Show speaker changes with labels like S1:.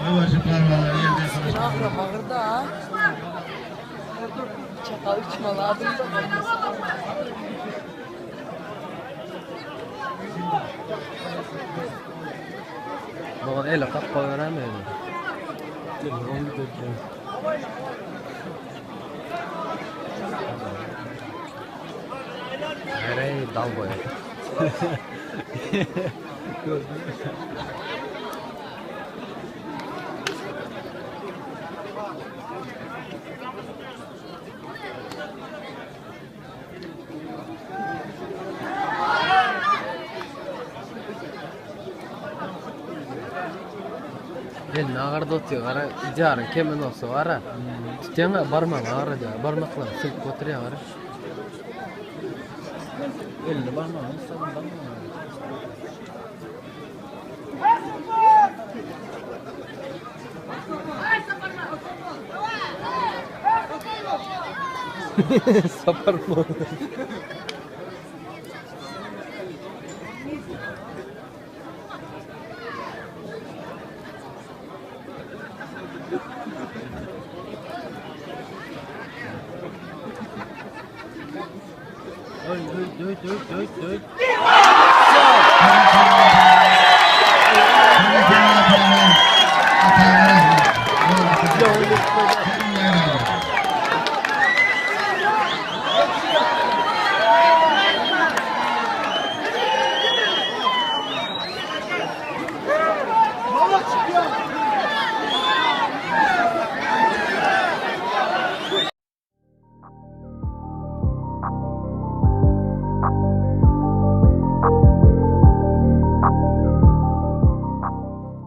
S1: Öweşi palwanlar ýerde ýykylyşmaly.
S2: Bugun ele kakma berämedi. Nereye dal boya. Elini agyrdy otyr gara jaryň kemen bolsa gara. Tutýaňa barmagyň agyrdy barmaklaryň silkip oturýar gara. Elini barmagyny tutsaň barmagyň agyrdy. Sapar Öý, öý, öý, öý, öý, öý.